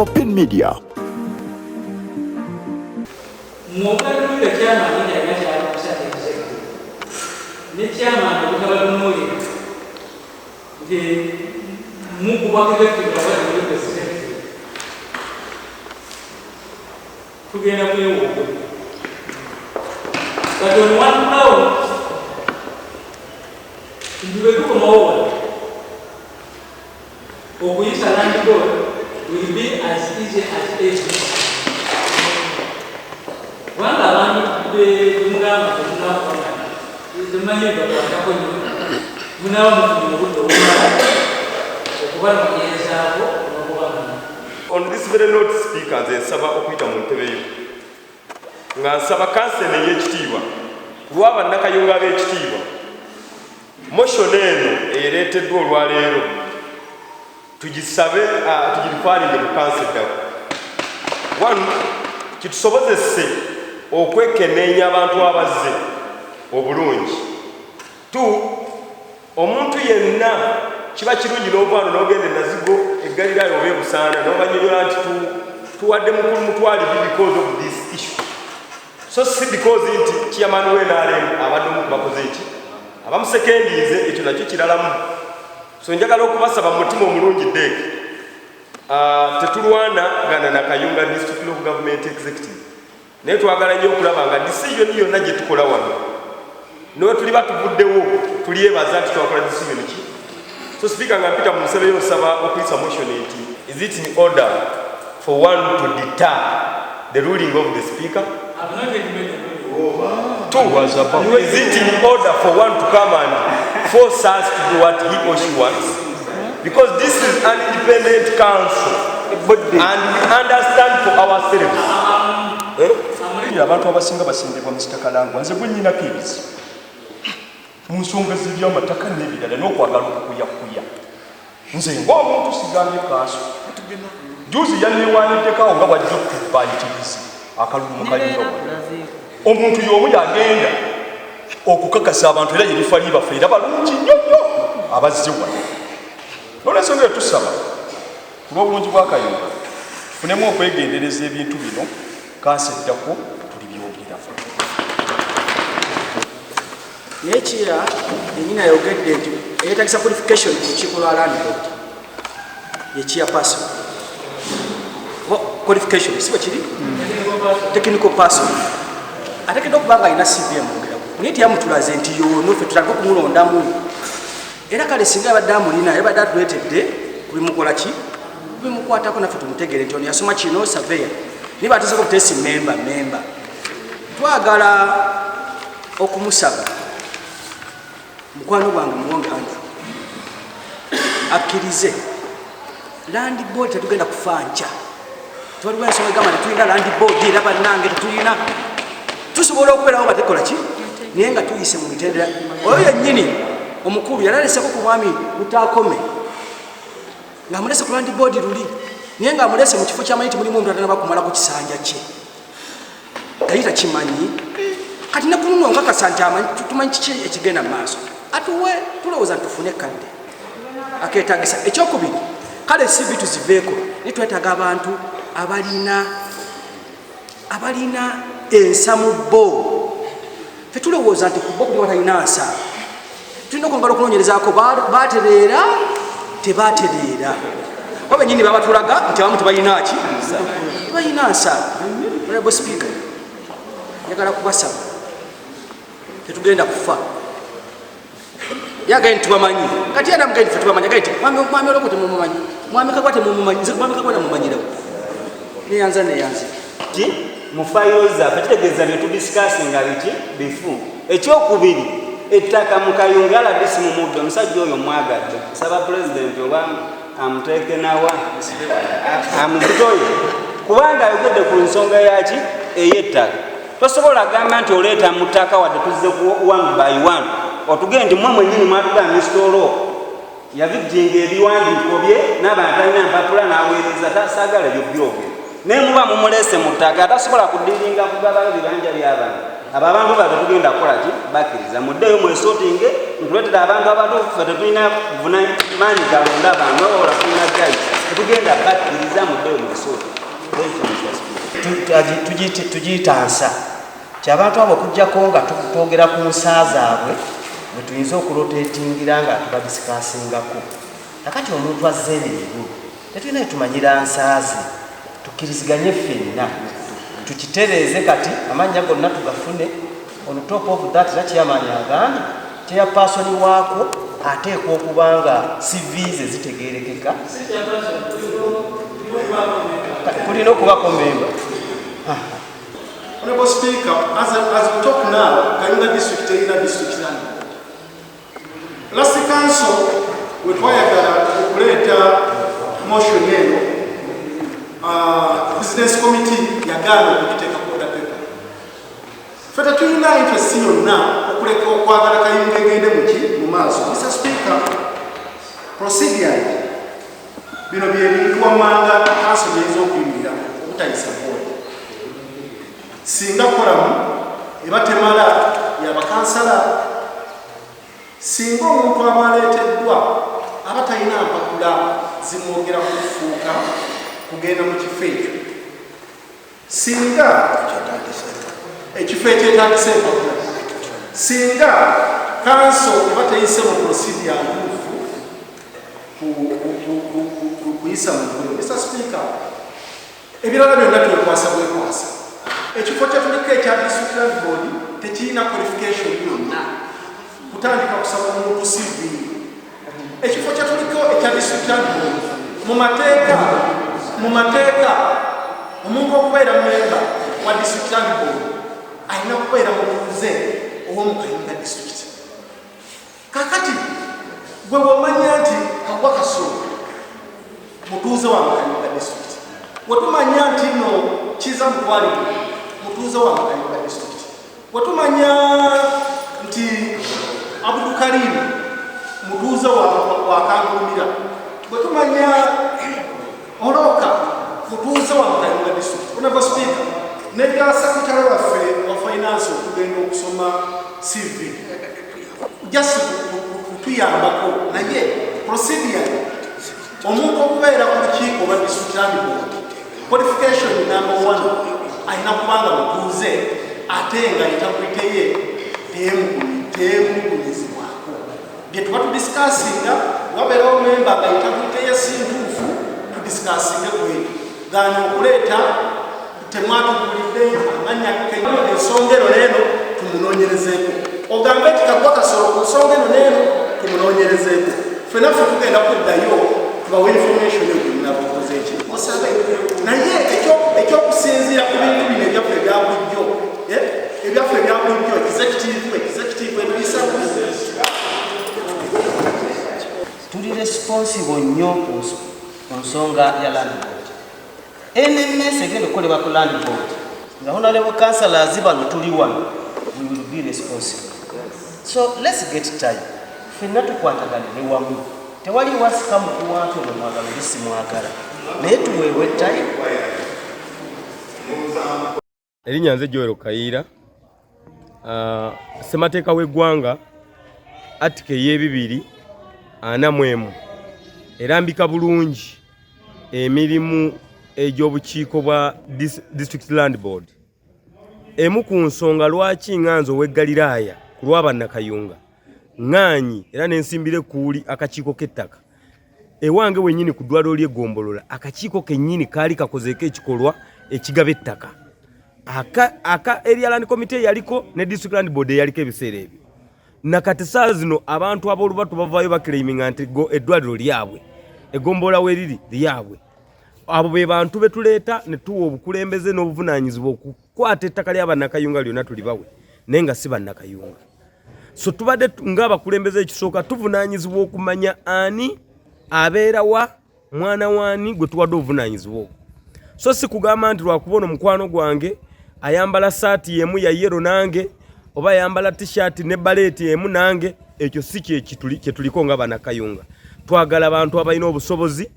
Popin Media. Mwogatunuulira chairman nga alina ky'alikusa executive ne chairman obutabatunuulira nti mukubwako executive aba temuli ku executive, tugenda kwewuuga. But on one count nti bwe tukomawo wano okuyisa land board will be as easy as ABC, kubanga abantu bemugamba temunakubagana, temumanyi bibakwatako nnyo, munaaba mufunye obudde obumala okubanoonyerezaako n'okubamanya. On this very note, Speaker, nze nsaba okuyita mu ntebe yo nga nsaba kansene ey'ekitiibwa ku lwa bannakayunga ab'ekitiibwa, motion eno ereeteddwa olwaleero tugisabe, tugireferringe mu kanso eddako. One, kitusobozese okwekenneenya abantu abazze obulungi. Two, omuntu yenna kiba kirungi n'obwano n'ogenda enazigo eggalirayo oba ebusaana n'obanyonyola nti tuwadde mukulu mutwalibi because of this issue, so si because nti chairman w'NRM abadde omu bakoze eki abamusekendiize. Ekyo nakyo kiralamu. So njagala okubasaba mu mutima omulungi, deek tetulwana gana na Kayunga District Local Government Executive, naye twagala nnyo okulaba nga decision yonna gye tukola wano, niwe tuliba tuvuddewo, tulyebaza nti twakola decision ki. So Speaker, nga mpita mu nsebe yo, nsaba okuyisa motion nti is it in order for one to deter the ruling of the Speaker? I've not yet made a ruling. Two, is it in order for one to come and force us to do what he or she wants? Because this is an independent council and we understand for ourselves. Eh? Abantu abasinga basimbibwa Mr Kalangwa. Nze gwe nnyinako ebizibu mu nsonga z'ebyamataka n'ebirala n'okwagala okukuyakuya. Nze ng'omuntu sigambye kanso, juzi yanneewaniddeko awo nga bwajja okutubba ayitirizi akalulu mu Kayunga wano. Omuntu y'omu yagenda okukakasa abantu, era ye referee baffe, era balungi nnyo nnyo abazze wano. Nolwensonga eyo tusaba ku lw'obulungi bwa Kayunga tufunemu okwegendereza ebintu bino, kanso eddako tulibyogera. Naye kira yenyini ayogedde nti eyetagisa qualification ku lukiiko lwa land board ye chairperson. Oba qualification si bwe kiri, technical person ateekeddwa okuba nga alina CV emwogerako, naye teyamutulaze nti yono ffe tutandika okumulondamu. Era kale singa yabadde amulina, yabadde atuleetedde kubimukola ki kubimukwatako, naffe tumutegeere nti ono yasoma kino, surveyor, naye batuzeko butesi member. Member twagala okumusaba mukwano gwange Muwonge Andrew akkirize land board. Tetugenda kufa nkya. Twaliwo ensonga egamba tetulina land board, era bannange tetulina. Tusobola okubeerawo nga tekola ki, naye nga tuyise mu mitendera. Oyo yennyini omukulu yali aleseko ku mwami Lutakome ng'amulese ku land board luli, naye ng'amulese mu kifo kyamanyi nti mulimu omuntu atanaba kumalako kisanja kye, tali takimanyi. Kati ne kuluno nkakasa nti amanyi, tumanyi kiki ekigenda mu maaso. Atuwe tulowooza nti tufune kadde aketagisa. Ekyokubiri, kale CV tuziveeko, naye twetaaga abantu abalina ensa mu bo. Tetulowooza nti ku bo kuli batalina nsa. Tulina okwongera okunoonyerezaako. Batereera tebatereera, oba benyini babatulaga nti abamu tebalina ki, tebalina nsa. Honorable Speaker, njagala kubasaba, tetugenda kufa. Yagaye nti tubamanyi. Kati yena mugaye nti fe tubamanyi, agaye nti mwami Oloko temumumanyi, mwami Kagwa temumumanyi. Nze mwami Kagwa namumanyirawo. Neyanza, neyanza. Ti mu fayiro zaffe kitegeeza bye tudiscussinga biki bifu. Ekyokubiri, ettaka mu Kayunga rdc mu muddo, omusajja oyo mwagadde. Nsaba Pulezidenti oba amuteeke nawa amuzitoye, kubanga ayogedde ku nsonga yaki ey'ettaka. Tosobola gamba nti oleeta mu ttaka wadde tuzze ku one by one, otugende nti mwe mwennyini mwatugamba Mr Oloko yavijjinga ebiwandiiko bye n'abantu alina mpapula n'aweereza. Tasaagala ebyo byogere, naye muba mumuleese mu ttaka atasobola kudiringa kugabayo bibanja by'abantu. Abo abantu ba tetugenda kukola ki bakkiriza. Muddeeyo mwesortinge, ntuleetera abantu abatuufu. Ffe tetulina maanyi galonda abantu, wabula tulina gayi. Tetugenda bakkiriza muddeyo mu busuuti. Thank you, Mr. Speaker. Tugiyita nsa ti abantu abo okuggyako nga twogera ku nsa zaabwe bwe tuyinza okurotatingira nga tubadiscussingako. Kakati omuntu azze leero tetulina etumanyira nsa ze, tukkiriziganye ffenna tukitereeze. Kati amannya gonna tugafune. On top of that, era chairman agambye chairperson waako ateekwa okuba nga CV ze zitegeerekeka, kulina okubako memba. Honorable Speaker, as we talk now, Kayunga District terina district land board. Last council, we twayagala okuleeta motion eno, business committee yagaana okugiteeka ku order paper. Ffe tetulina interest yonna okuleka okwagala Kayunga egende muki mu maaso. Mr. Speaker, procedure bino bye bintu wammanga council byeyinza okuyimirira obutayisa board. Singa quorum eba temala yabakansala, singa omuntu aba aleeteddwa aba talina mpapula zimwogera kufuuka kugenda mu kifo ekyo, singa ekifo ekyetagisa empapula, singa kanso eba teyise mu procedure ntuufu kuyisa mu ggulu. Mr. Speaker, ebirala byonna twekwasa bwekwasa. Ekifo kyetuliko ekya district land board tekirina qualification yonna kutandika kusaba omuntu CV. Ekifo kyetuliko ekya district land board, mu mateeka omuntu okubeera memba wa district land board alina kubeera mutuuze ow'omu Kayunga District. Kakati gwe bwomanya nti Kagwa Kasolo mutuuze wa Mukayunga District, wetumanya nti no Kiza Mutwaliro mutuuze wa Mukayunga District, wetumanya nti Abdukarimu mutuuze wa Kangulumira, bwetumanya Oloka mutuuze wa Mukayunga District. Honorable Speaker, nebya secretary waffe wa finance okugenda okusoma CV just kutuyambako, naye procedure omuntu okubeera ku lukiiko olwa district land board, qualification number one alina kubanga mutuuze ate nga integrity ye teyemulugunyizibwako. Bye tuba tudiscussinga, wabeerawo memba nga integrity ye si ntuufu, tudiscussinge ku ekyo gaana okuleeta temwatubulidde amanya ensonga eno neeno tumunoonyerezeeko, ogambe nti Kagwa Kasolo ku nsonga eno neeno tumunoonyerezeeko. Ffenna ffe tugenda kuddayo tubawe information eyo gyemunabukoze eki osabe, naye ekyokusinziira ku bintu bino ebyaffe ebya bulijjo, ebyaffe ebya bulijjo, executive etuyisa. Tuli responsible nnyo ku nsonga ya land board. NMS egenda okukolebwa ku land board nga honorable councillors bano tuli wano, we will be responsible. So let's get time, ffenna tukwataganire wamu. Tewali wasika mukuwa nti ono mwagala, oli simwagala, naye tuweebwe time. Erinnya nze Joel Kayiira. Ssemateeka w'eggwanga article ey'e241 erambika bulungi emirimu egy'obukiiko bwa district land board. Emu ku nsonga lwaki nga nze ow'e Galiraaya ku lw'Abannakayunga ŋŋaanyi era nensimbira ekkuuli akakiiko k'ettaka ewange wennyini ku ddwaliro ly'eggombolola, akakiiko kennyini kaali kakozeeko ekikolwa ekigaba ettaka aka area land committee yaliko ne district land board eyaliko ebiseera ebyo. Nakati saa zino abantu ab'olubatu bavaayo baclaiminga nti eddwaliro lyabwe, eggombolola weriri lyabwe. Abo be bantu be tuleeta ne tuwa obukulembeze n'obuvunaanyizibwa okukwata ettaka ly'Abannakayunga lyonna tulibawe, naye nga si Bannakayunga. So tubadde ng'abakulembeze, ekisooka tuvunaanyizibwa okumanya ani abeera wa mwana waani gwe tuwadde obuvunaanyizibwa obwo, so si kugamba nti lwakuba ono mukwano gwange ayambala saati emu ya yellow nange, oba ayambala T-shirt ne baleeti emu nange. Ekyo si kyetuliko nga Bannakayunga. Twagala bantu abalina obusobozi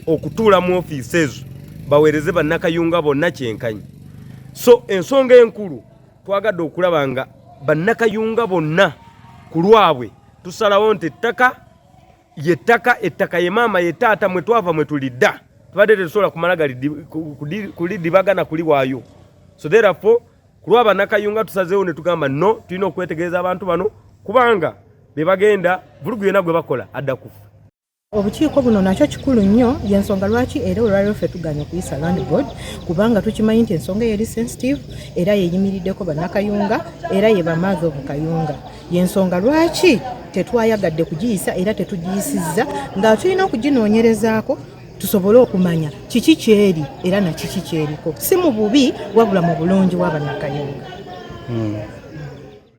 okutuula mu ofiisi ezo baweereze Bannakayunga bonna kyenkanyi. So ensonga enkulu, twagadde okulaba nga Bannakayunga bonna ku lwabwe tusalawo nti ettaka ye ttaka, ettaka ye maama, ye taata, mwe twava, mwe tulidda. Tubadde tetusobola kumala kulidibagana kuliwaayo. So therefore, ku lwa Bannakayunga tusazeewo ne tugamba no, tulina okwetegereza abantu bano kubanga be bagenda vulugu yonna gwe bakola adda kufa. Obukiiko buno nakyo kikulu nnyo, yensonga lwaki era olwaliro ffe tuganye okuyisa land board, kubanga tukimanyi nti ensonga eyo eri sensitive era yeyimiriddeko Bannakayunga era ye bamaazi omu Kayunga. Yensonga lwaki tetwayagadde kugiyisa era tetugiyisizza, nga tulina okuginoonyerezaako tusobole okumanya kiki kyeri era na kiki kyeriko, si mu bubi wabula mu bulungi bwa Bannakayunga.